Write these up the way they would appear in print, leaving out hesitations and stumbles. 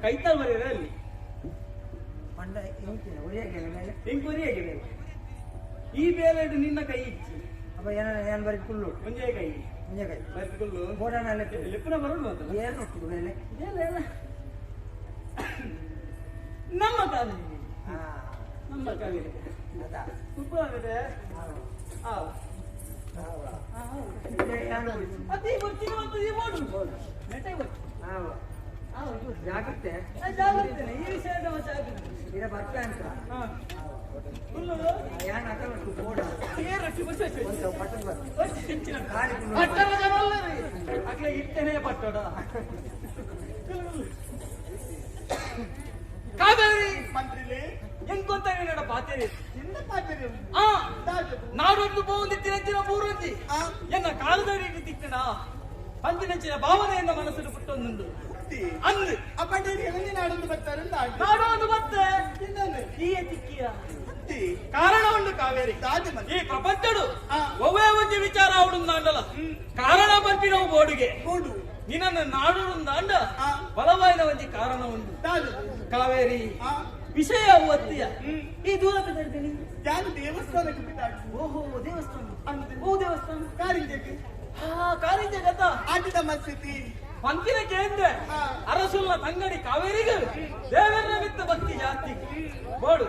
ಕೈತಲ್ ಬರೆಯರೆ ಅಲ್ಲಿ ಪಂಡ ಎಂಚಿನ ಒರಿಯಾಗೆ ಮೇಲೆ. ಎಂಕ್ ಒರಿಯಾಗೆ ಬೇಲೆ. ಈ ಬೇಲೆಡ್ ನಿನ್ನ ಕೈ ಇಚ್ಚಿ. ಅಪ್ಪ ಏನ ಏನ್ ಬರಿ ಕುಳ್ಳು. ಒಂಜೇ ಕೈ. ಒಂಜೇ ಕೈ. ಬರ್ತಿಕೊಳ್ಳು. ಬೋಡಾಣ ಲೆಪ್ಪು. ಲೆಪ್ಪುನ ಬರೋಣ ಅಂತಲ್ಲ. ಏನು ಒಟ್ಟಿಗೆ ಬೇಲೆ? ಇಲ್ಲ, ಇಲ್ಲ. ನಮ್ಮ ಕಾವೇರಿ. ಹಾ. ನಮ್ಮ ಕಾವೇರಿ. ಅದ. ಉಪ್ಪು ಆಗಿದೆ. ಆ. ಅದೇ ಬರ್ತೀನಿ ಮತ್ತು ಈ ಓಡು. ನೆಟ್ಟೆ ಬರ್ತೀನಿ. ಜಾಗ್ರತೆ. ಆ, ಜಾಗ್ರತೆನೆ. ಈ ವಿಷಯದ ಜಾಗ್ರತೆ. ಇದ ಬರ್ತಾ ಅಂತ. ಹಾ. ಹುಲ್ಲು. ಯಾನ್ ಅಕಲ್ ಬೋಡ. ಏ ರೊಟ್ಟಿ ಬಸ್ ಬಸ್. ಒಂದು ಪಟ್ಟಣ ಬರ್. ಬಸ್. ಪಟ್ಟಣ ಜನ ಅಲ್ಲ ರೀ. ಅಕ್ಲೆ ಇತ್ತೇನೆ ಪಟ್ಟಣ. ಕಾವೇರಿ. ಮಂತ್ರಿಲೇ. ಎಂಕೊಂತ ನಡ ಪಾತೇರಿ. ಎನ್ನ ಪಾತ್ರೆ? ಆ. ದಾದವು? ನಾಡೊಂದು ಬೋಂದಿತ್ತಿ ನಂಚಿನ ಪೂರ್ವಂಜಿ. ಆ. ಎನ್ನ ಕಾಲದಡಿ ತಿಕ್ಕಣ ಪಂಚಿನಂಚಿನ ಭಾವನೆಯನ್ನ ಮನಸ್ಸು ಪುಟ್ಟೊಂದುಂಡು. ಹುಟ್ಟಿ. ಅಂದು. ಅಪ್ಪಂಡೇರಿ ಎಲ್ಲಿ ನಾಡೊಂದು ಬರ್ತಾರಂತ ಆಯ್ತು. ನಾಡೊಂದು ಮತ್ತೆ ತಿನ್ನನೆ. ಈಯ ತಿಕ್ಕಿಯ. ಹುಟ್ಟಿ. ಕಾರಣ ಉಂಡು ಕಾವೇರಿ. ದಾದ ಮಂತ್ರಿ. ಈ ಪ್ರಪಂಚಡು ಆ. ಒವ್ವೇ ಒಂಜಿ ವಿಚಾರ ಅವಡುಂದಾಂಡಲ ಕಾರಣ ಪಂಪಿನವು ಬೋಡುಗೆ. ಬೋಡು. ನಿನ್ನನ್ನು ನಾಡುಂದಾಂಡ ಆ. ಬಲವಾಯಿನ ಒಂಜಿ ಕಾರಣ ಉಂಡು. ದಾದವು? ಕಾವೇರಿ. ಆ. ವಿಷಯ ಒತ್ತಿಯ. ಈ ದೂರ ಬಿದ್ದಾಡ್ತೀನಿ. ಯಾರು ದೇವಸ್ಥಾನಕ್ಕೆ ಬಿದ್ದಾಡು? ಓಹೋ, ದೇವಸ್ಥಾನ. ಅಂದು. ಓ ದೇವಸ್ಥಾನ. ಕಾರಿಂಜಕ್ಕೆ. ಹಾ, ಕಾರಿಂಜ ಗತ. ಆಟದ ಮಸೀದಿ. ಪಂಕಿನ ಕೇಂದ್ರ. ಆ. ಅರಸುಲ್ಲ ತಂಗಡಿ ಕಾವೇರಿಗೆ ದೇವರ ಮಿತ್ತ ಭಕ್ತಿ ಜಾಸ್ತಿ. ಬೋಡು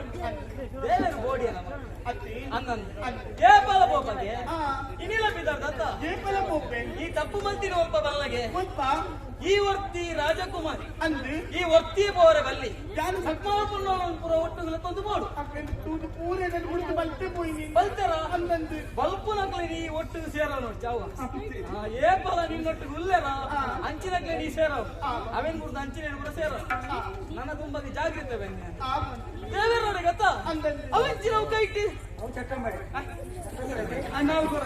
ದೇವರು ಬೋಡಿಯ ನಮ್ಮ. ಅತ್ತಿ. ಅನ್ನಂದು. ಅಂದು. ಕೇಪಲ ಬೋಪಗೆ. ಆ. ಇನಿಲ ಬಿದ್ದಾರ್ದತ್ತ. ಏಪಲ ಪೋಪೆ. ಈ ತಪ್ಪು ಮಂತಿನ ಒಬ್ಬ ಬಲ್ಲಗೆ. ಒಲ್ಪ. ಈ ವರ್ತಿ ರಾಜಕುಮಾರಿ. ಅಂದು. ಈ ವರ್ತಿ ಬೋರೆ ಬಲ್ಲಿ. ಯಾರು ಸಕ್ಮಾಪುರ ಒಟ್ಟುಗಳ ತಂದು ಬೋಡು. ಅಕ್ಲೆನ್ ತೂದು ಪೂರೆದನ್ ಉಳಿದು ಬಲ್ತೆ ಪೋಯಿನಿ. ಬಲ್ತೆರ. ಅಂದಂದು. ಬಲ್ಪುನಕ್ಲೆ ನೀ ಒಟ್ಟು ಸೇರ ನೋಡಿ ಚಾವ. ಏಪಲ ನಿನ್ನೊಟ್ಟು ಉಲ್ಲೆರ. ಆ. ಅಂಚಿನಕ್ಲೆ ನೀ ಸೇರವು. ಆ. ಅವೇನ್ ಕುಡ್ದು ಅಂಚಿನ ಕೂಡ ಸೇರ. ಆ. ನನ್ನ ತುಂಬಗೆ ಜಾಗೃತೆ ಬನ್ನಿ. ಆ ಮಂತ್ರಿ. ದೇವರ ಗೊತ್ತಾ. ಅಂದಂದು. ಅವಂಚಿನ ಕೈಟಿ. ಅವು ಚಟ್ಟ ಮಾಡಿ. ನಾವು ಕೂಡ.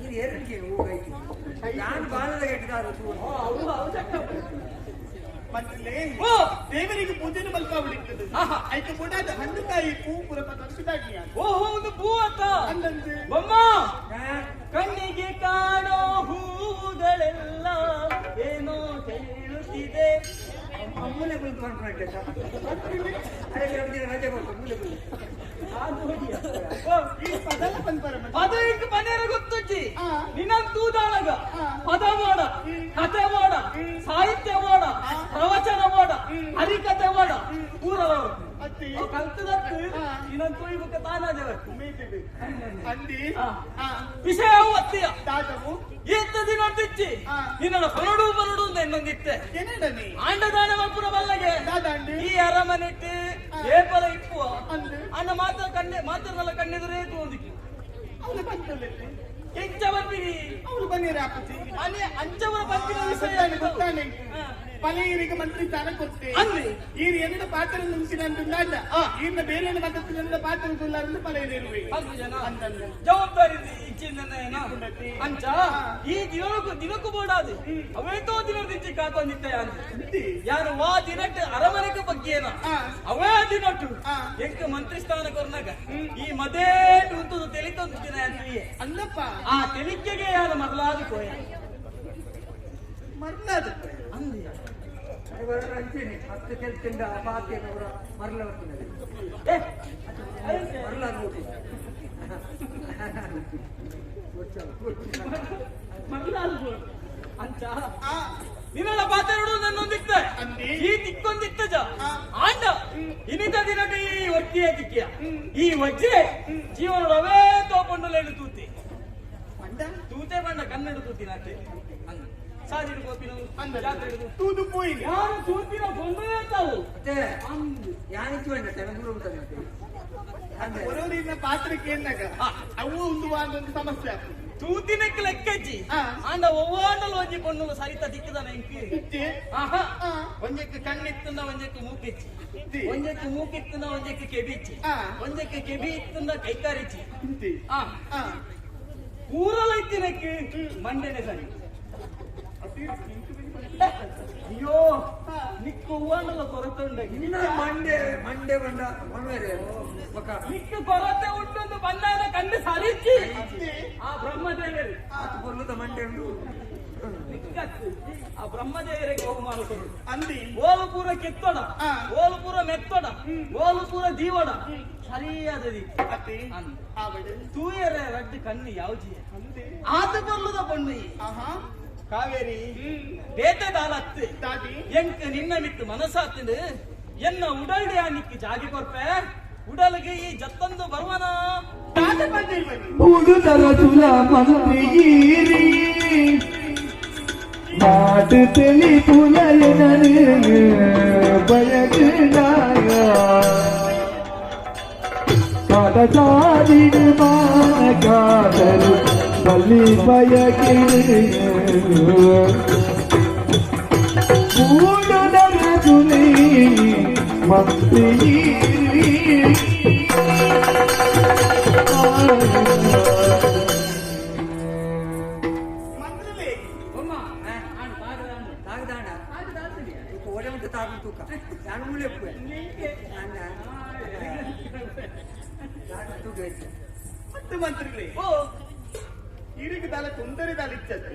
ಇದು ಎರಡಿಗೆ ಹೋಗೈತಿ. ನಾನು ಬಾಲದ ಗೆಟ್ಟಿದಾರು. ಅವು ಅವು ಚಕ್ಕ. ಮಂತ್ರಿಲೇ. ಓ. ದೇವರಿಗೆ ಪೂಜೆನ ಮಲ್ಪಾವಳಿರ್ತದೆ. ಆಹಾ. ಐಕೆ ಪುಡಾದ ಹಣ್ಣುಕಾಯಿ ಪೂ ಪುರಪ ತರಿಸಿದಾಗ್ಲಿ. ಓಹೋ, ಒಂದು ಪೂ ಅತ್ತ. ಅಂದಂದು. ಬೊಮ್ಮ, ಕಣ್ಣಿಗೆ ಕಾಣೋ ಹೂವುಗಳೆಲ್ಲ ಏನೋ ಹೇಳುತ್ತಿದೆ. ಮೂಲೆ ಕುಳಿತು ಮಾಡ್ಕೊಂಡೆ. ಅರೆ, ಎರಡು ದಿನ ರಜೆ ಕೊಡ್ತು ಮೂಲೆ ಕುಳಿತು. ಅದು ಹೊಡಿಯ. ಓ, ಈ ಪದಲ ಪನ್ಪರ ಮಂತ್ರಿ. ಪದ ಇಂಕ್ ಪನೇರ ಗೊತ್ತುಜ್ಜಿ. ಆ. ನಿನ್ನನ್ ತೂದಾಳಗ ಆ. ಪದ ಮಾಡ, ಕಥೆ ಮಾಡ, ಸಾಹಿತ್ಯ ಮಾಡ, ಪ್ರವಚನ ಮಾಡ, ಹರಿಕಥೆ ಮಾಡ, ಊರವರು ಅತ್ತಿ. ಕಲ್ತದತ್ತು. ಆ. ನಿನ್ನನ್ ತುಳಿಬುಕ್ಕ ತಾನಾಜವ. ಮೇತಿದೆ. ಅಂದಿ. ಆ. ಆ. ವಿಷಯ ಒತ್ತಿಯ. ದಾದವು? ಈತ ದಿನ ತಿಚ್ಚಿ. ಆ. ನಿನ್ನ ಬರಡು ಬರಡು ಅಂತ ಇನ್ನೊಂದಿತ್ತೆ. ಕೆನಡನೆ. ಆಂಡದಾನ ಮಲ್ಪುರ ಬಲ್ಲಗೆ. ದಾದಾಂಡಿ. ಈ ಅರಮನೆಟ್ಟು ಏಪಲ ಇಪ್ಪುವ. ಅಂದು. ಅಣ್ಣ ಮಾತ್ರ ಕಣ್ಣೆ ಮಾತ್ರನಲ್ಲ ಕಣ್ಣೆದುರೇ ತೋಂದಿಕ್ಕಿ. ಅವನು ಬಂತೊಳ್ಳೆ. ಎಂಚ ಬರ್ಪಿನಿ? ಅವನು ಬನ್ನಿರ ಅಪ್ಪಜಿ. ಅನೆ ಅಂಚವರ ಬರ್ಪಿನ ವಿಷಯ. ಗೊತ್ತಾನೆ ಗೊತ್ತಾನೆ. ಹಾ. ಪಲೆಯರಿಗೆ ಮಂತ್ರಿ ಸ್ಥಾನ ಕೊಟ್ಟೆ. ಅಂದ್ರಿ. ಈರು ಎನ್ನಡ ಪಾತ್ರ ನುಂಚಿನಂದುಂಡಾಂಡ. ಆ. ಈರ್ನ ಬೇರೆ ಮತದ ಪಾತ್ರ ತುಲ್ಲಾರಂದು ಪಲೆಯರಿರುವೆ. ಅಂದು ಜನ. ಅಂದಂದು. ಜವಾಬ್ದಾರಿ ಇಚ್ಚಿಂದ ಅಂಚ. ಆ. ಈ ದಿನಕ್ಕೂ ದಿನಕ್ಕೂ ಬೋಡಾದು ಅವೇತೋ ದಿನದಿಂಚಿ ಕಾತೊಂದಿತ್ತ ಯಾನು. ಅಂದಿ. ಯಾರು ವಾ ದಿನಟ್ಟು ಅರಮನೆಗೆ ಬಗ್ಗೇನ. ಆ. ಅವೇ ದಿನಟ್ಟು. ಆ. ಎಂಕ್ ಮಂತ್ರಿ ಸ್ಥಾನ ಕೊರ್ನಾಗ ಈ ಮದೇ ಉಂಟು ತೆಲಿತೊಂದು ದಿನ ಅಂತ. ಅಲ್ಲಪ್ಪ. ಆ ತೆಲಿಕೆಗೆ ಯಾರು ಮರಲಾದ ಕೋಯ. ಮರ್ಲಾದ. ಅಂದೆ. ಅಂತೀನಿ ಹತ್ತು ಕೆಲ್ತಿಂದ ಪಾತಿಯನ್ನವರ ಮರಲ ಬರ್ತದೆ. ಏ, ಮರಲ ನೋಡಿ. ಮರಲಾದ ಕೋಯ. ಅಂಚ. ಆ. ನಿನ್ನ ಪಾತೆರಡು ನನ್ನೊಂದಿತ್ತ. ಅಂದಿ. ಈ ದಿಕ್ಕೊಂದಿತ್ತ ಜ. ಆ. ಆಂಡ ಇನಿತ ದಿನಟ ಈ ಒಟ್ಟಿಯ ದಿಕ್ಕಿಯ ಈ ವಜ್ರೆ ಜೀವನದ ಅವೇ ತೋಪಂಡುಲೇನು ತೂತಿ. ಪಂಡ. ತೂತೆ ಬಂಡ ಕನ್ನಡ ತೂತಿ ನಾಟೆ ಸಾಜಿಡು ಗೋಪಿನ. ಅಂದ. ಜಾತ್ರೆ. ತೂದು ಪೋಯಿನಿ. ಯಾರು ತೂತಿನ ಕೊಂಡೇ ತಾವು. ಮತ್ತೆ ಯಾನಿಚ್ಚು ಬೇಡ ದೂರ ಉಂಟು ಮತ್ತೆ. ಒರೋರಿನ ಪಾತ್ರಕ್ಕೆ ಎನ್ನಾಗ ಆ. ಅವು ಒಂದು ಒಂದು ಸಮಸ್ಯೆ ಆಗ್ತದೆ. ತೂತಿನಕ್ಕೆ ಲೆಕ್ಕಜ್ಜಿ. ಆ. ಆಂಡ ಒವ್ವಾಂಡಲು ಒಂಜಿ ಪೊಣ್ಣುಲು ಸರಿತ ದಿಕ್ಕದನ ಇಂಕಿ. ಇಜ್ಜೆ. ಆಹಾ. ಆ. ಒಂಜಕ್ಕೆ ಕಣ್ಣಿತ್ತುಂದ ಒಂಜಕ್ಕೆ ಮೂಕಿಚ್ಚಿ. ಇಜ್ಜಿ. ಒಂಜಕ್ಕೆ ಮೂಕಿತ್ತುಂದ ಒಂಜಕ್ಕೆ ಕೆಬಿಚ್ಚಿ. ಆ. ಒಂಜಕ್ಕೆ ಕೆಬಿ ಇತ್ತುಂದ ಕೈಕಾರಿಚ್ಚಿ. ಇಜ್ಜಿ. ಆ. ಆ. ಊರಲ ಇತ್ತಿನಕ್ಕೆ ಮಂಡನೆ ಸರಿ. ಅಯ್ಯೋ, ನಿಕ್ಕ ಹೂವಾಂಡಲ ಕೊರತೆ ಉಂಡಾಗಿ. ಇನ್ನ ಮಂಡೆ ಮಂಡೆ ಬಂಡ ಮನ್ವೇರೆ ಬೊಕ. ನಿಕ್ಕ ಕೊರತೆ ಉಂಟೊಂದು ಬಂದಾದ ಕಣ್ಣು ಸರಿಚ್ಚಿ. ಅತ್ತೆ. ಆ ಬ್ರಹ್ಮದೇವರು. ಆತು ಪೊರ್ಲುದ ಮಂಡೆ ಉಂಡು. ಎಂಕತ್ತು ಆ ಬ್ರಹ್ಮದೇವರಿಗೆ ಬಹುಮಾನ ಕೊಡು ಅಂದಿ ಓಲು ಪೂರ ಕೆತ್ತೋಡ ಆ. ಓಲು ಪೂರ ಮೆತ್ತೋಡ ಓಲು ಪೂರ ದೀವಡ ಸರಿಯಾದ ರೀತಿ ಅತ್ತೆ ಅಂದ್. ಆವಡು ತೂಯರ ರಡ್ಡು ಕಣ್ಣು ಯಾವ್ಜಿ ಅಂದೆ ಆತ ಬಲ್ಲುದ ಪಣ್ಣು ಆಹಾ ಕಾವೇರಿ ಬೇತೆ ದಾಲತ್ತು ದಾದಿ ಎಂಕ್ ನಿನ್ನ ಮಿತ್ತು ಮನಸ್ಸಾತಿಂಡು ಎನ್ನ ಉಡಲ್ಡಿ ನಿಕ್ಕು ಜಾಗಿ ಕೊರ್ಪೆ ಉಡಲ್ಗೆ ಈ ಜತ್ತೊಂದು ಬರುವನ ದಾದ ಬಂದಿರ್ಬೇಕು ಉಡುದರ ತುಲ ಮಂತ್ರಿಗೀರಿ ನಾಡು தெளி புலையனரு பயகுடாய கடசாதிடு காதல் பள்ளி பயகிடு கூடுதர துணை மந்திரி. ಮಂತ್ರಿಲೇ ತಾಗದಾಣ ಇಪ್ಪ ಒಡೆ ಮುಟ್ಟು ತಾಗು ತೂಕ ನಾನು ಮೂಲೆ ತೂಕ ಹೆಚ್ಚು. ಮತ್ತೆ ಮಂತ್ರಿಗಳೇ ಓ ಈರಿಗೆ ದಾಲ ತೊಂದರೆ ದಾಲ ಇಚ್ಚದು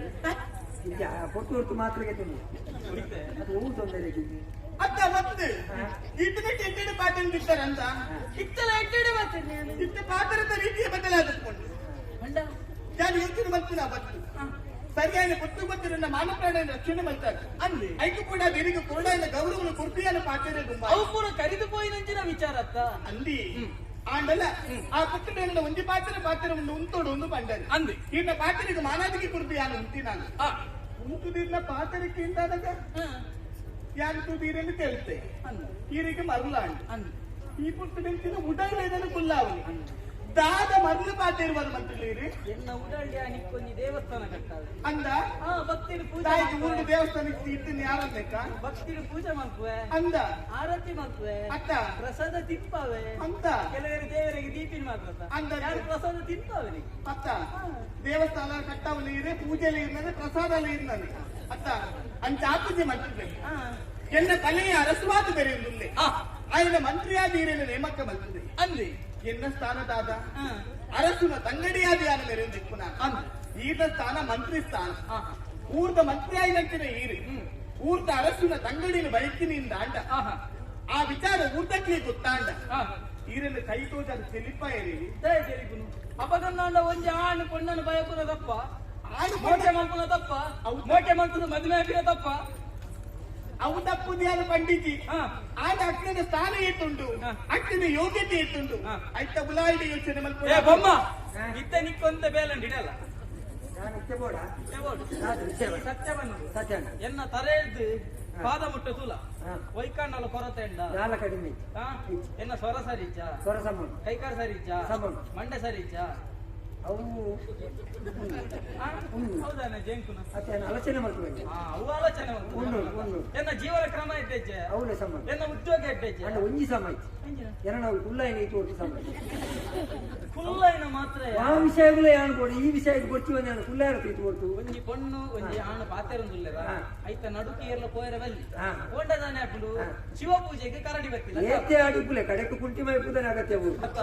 ಇದ್ಯಾ ಕೊಟ್ಟು ಹೊರತು ಮಾತ್ರ ತೊಂದರೆ ಅದು ಹೂ ತೊಂದರೆ ಇದ್ದಿದ್ದು. ಅತ್ತ ಮತ್ತೆ ಇಟ್ಟದಕ್ಕೆ ಎಟ್ಟೆಡೆ ಪಾತ್ರ ಬಿಡ್ತಾರಂತ ಇತ್ತಲ ಎಟ್ಟೆಡೆ ಬರ್ತೇನೆ ಇತ್ತ ಪಾತ್ರದ ರೀತಿಯ ಬದಲಾದಕೊಂಡು ಮಂಡ ನಾನು ಯೋಚನೆ ಮಲ್ಪಿನ ಬತ್ತು ಸರಿಯಾದ ಗೊತ್ತು ಗೊತ್ತಿರನ್ನ ಮಾನ ಪ್ರಾಣ ರಕ್ಷಣೆ ಮಾಡ್ತಾರೆ ಅಂದೆ ಐಕು ಕೂಡ ದೇರಿಗೆ ಕೊರಡಾಯನ ಗೌರವನ ಕೊಡ್ತೀಯನ ಪಾತ್ರೆ ತುಂಬ ಅವು ಪೂರ ಕರಿದು ಪೋಯಿನಂಚಿನ ವಿಚಾರ ಅತ್ತ ಅಂದಿ ಆಂಡಲ ಆ ಪುಟ್ಟನ ಒಂಜಿ ಪಾತ್ರ ಪಾತ್ರ ಒಂದು ಉಂತೋಡು ಒಂದು ಪಂಡರು ಅಂದೆ ಇನ್ನ ಪಾತ್ರೆಗೆ ಮಾನಾದಿಗೆ ಕೊಡ್ತು ಯಾನು ಉಂತಿ ನಾನು ಆ ಉಂತುದಿನ್ನ ಪಾತ್ರಕ್ಕೆ ಇಂದಾದಾಗ ಯಾರು ತೂದೀರಲ್ಲಿ ತೇಳುತ್ತೆ ಅಂದೆ ಈರಿಗೆ ಮರಲಾಂಡು ಅಂದೆ ಈ ಪುಟ್ಟದಂಚಿನ ಉಡೈಲೇದನು ಕುಲ್ಲಾವನಿ ದಾದ ಮರಳು ಪಾತ್ರ ಇರುವುದು ಮಂತ್ರಿಗಳೀರಿ ಎನ್ನ ಉಡಲ್ಡಿ ನಿಕ್ಕೊಂಜಿ ದೇವಸ್ಥಾನ ಕಟ್ಟಾವೆ ಅಂದ ಆ ಭಕ್ತಿಡು ಪೂಜೆ ತಾಯಿಗೆ ಮಲ್ಪುವೆ. ಊರು ದೇವಸ್ಥಾನಕ್ಕೆ ಇಟ್ಟಿನ ಯಾರನ್ನಕ್ಕ ಭಕ್ತಿಡು ಪೂಜೆ ಮಲ್ಪುವೆ ಅಂದ ಆರತಿ ಮಲ್ಪುವೆ ಅತ್ತ ಪ್ರಸಾದ ತಿಂಪಾವೆ ಅಂತ ಕೆಲವರು ದೇವರಿಗೆ ದೀಪಿನ ಮಾತ್ರ ಅಂದ. ಯಾರು ಪ್ರಸಾದ ತಿಂಪಾವೆ ನಿಕ್ಕು. ಅತ್ತ ದೇವಸ್ಥಾನ ಕಟ್ಟವಲ್ಲಿ ಇರೆ ಪೂಜೆಯಲ್ಲಿ ಇರ್ನನೆ ಪ್ರಸಾದ ಇರ್ನನೆ ಅತ್ತ ಅಂಚಾಪೂಜೆ ಮಂತ್ರಿ ಆ. ಎನ್ನ ಕಲೆಯ ಅರಸುವಾದ ಬೆರೆಯುವುದಿಲ್ಲ ಆ, ఆయన ಮಂತ್ರಿಯಾದ ಈರೇನು ನೇಮಕ ಮಲ್ತದೆ ಅಂದೆ ಎನ್ನ ಸ್ಥಾನದಾದ ಆ, ಅರಸುನ ತಂಗಡಿಯಾದ ಯಾನ ಮೆರೆಯುವುದಿಪ್ಪುನ ಅಂದೆ ಈತ ಸ್ಥಾನ ಮಂತ್ರಿ ಸ್ಥಾನ ಆಹಾ. ಊರ್ದ ಮಂತ್ರಿ ಆಯಿನಂಚಿನ ಈರು ಊರ್ದ ಅರಸುನ ತಂಗಡಿನ ಬೈಕಿನಿಂದ ಅಂಡ ಆಹಾ. ಆ ವಿಚಾರ ಊರ್ದಕ್ಕೆ ಗೊತ್ತಾಂಡ ಆ. ಈರನ್ನು ಕೈ ತೋಜಾದ ಚೆಲಿಪ ಏರಿ ದಯ ತೆರಿಪುನು ಅಪಗನ್ನಾಂಡ ಒಂಜಿ ಆಣು ಪೊಣ್ಣನು ಬಯಕುನ ತಪ್ಪ ಆಣು ಮೋಟೆ ಮಲ್ಪುನ ತಪ್ಪ ಹೌದು. ಮೋಟೆ ಮಲ್ಪುನ ಮದುವೆ ಆಪಿನ ತಪ್ಪ ಅವು ತಪ್ಪುದಿಯಾದ ಪಂಡಿತಿ ಆ. ಆಗ ಅಕ್ಕನ ಸ್ಥಾನ ಏತುಂಡು ಹಾ. ಅಕ್ಕನ ಯೋಗ್ಯತೆ ಏತುಂಡು ಹಾ. ಐತ ಬುಲಾಯಿದ ಯೋಚನೆ ಮಲ್ಪ ಏ ಬೊಮ್ಮ ಇತ್ತ ನಿಕ್ಕೊಂತ ಬೇಲಂಡ್ ಇಡಲ್ಲ ನಾನು ಇತ್ತೆ ಬೋಡ ಏ ಬೋಡು. ನಾನು ಇತ್ತೆ ಬೋಡ. ಸತ್ಯ ಬಂದು ಸತ್ಯ ಅಣ್ಣ. ಎನ್ನ ತರೆ ಹಿಡ್ದು ಪಾದ ಮುಟ್ಟ ತುಲ ಹಾ. ವೈಕಾಂಡಲ ಕೊರತೆ ಉಂಡ ದಾಲ ಕಡಿಮೆ ಇತ್ತು. ಆ? ಎನ್ನ ಸ್ವರ ಸರಿ ಇಚ್ಚ ಸ್ವರ ಸಮ ಕೈಕಾಲು ಸರಿ ಇಚ್ಚ ಸಮ. ಮಂಡೆ ಸರಿ ಇಚ್ಚ ಅವು ಆ? ಉಂಡು. ಹೌದಾನೆ ಜೇಂಕುನ ಅತ್ತೆ ನಾನು ಆಲೋಚನೆ ಮಾಡ್ಬೇಕು ಆ, ಅವು ಆಲೋಚನೆ ಉಂಟು. ಉಂಡು, ಉಂಡು. ಎನ್ನ ಜೀವನ ಕ್ರಮ ಇದ್ದೆಜ್ಜೆ ಅವನೇ ಸಮ ಎನ್ನ ಉದ್ಯೋಗ ಇದ್ದೆಜ್ಜೆ ಅಣ್ಣ ಒಂಜಿ ಸಮ ಇತ್ತು ಎನ ನಾವು ಕುಲ್ಲಾಯಿನ ಇತ್ತು ಒಟ್ಟು ಸಮ ಇತ್ತು. ಕುಲ್ಲೈನ ಮಾತ್ರ ಆ ವಿಷಯಗಳು ಯಾನು ಕೊಡು ಈ ವಿಷಯಕ್ಕೆ ಗೊತ್ತಿ ಬಂದ ನಾನು ಕುಲ್ಲಾರ ಇತ್ತು ಕೊಡ್ತು ಒಂಜಿ ಪೊಣ್ಣು ಒಂಜಿ ಆಣು ಪಾತೆರೊಂದುಲ್ಲೆರ ಹಾ. ಐತ ನಡುಕು ಏರ್ಲ ಪೋಯರ ಬಲ್ಲಿ ಹಾ. ಕೊಂಡದಾನೆ ಹಾಕುಡು ಶಿವ ಪೂಜೆಗೆ ಕರಡಿ ಬರ್ತಿಲ್ಲ ಏತೆ ಆಡಿಪುಲೆ ಕಡೆக்கு ಕುಂಟಿ ಮೈಪುದನೆ ಅಗತ್ಯ ಊರು ಅತ್ತ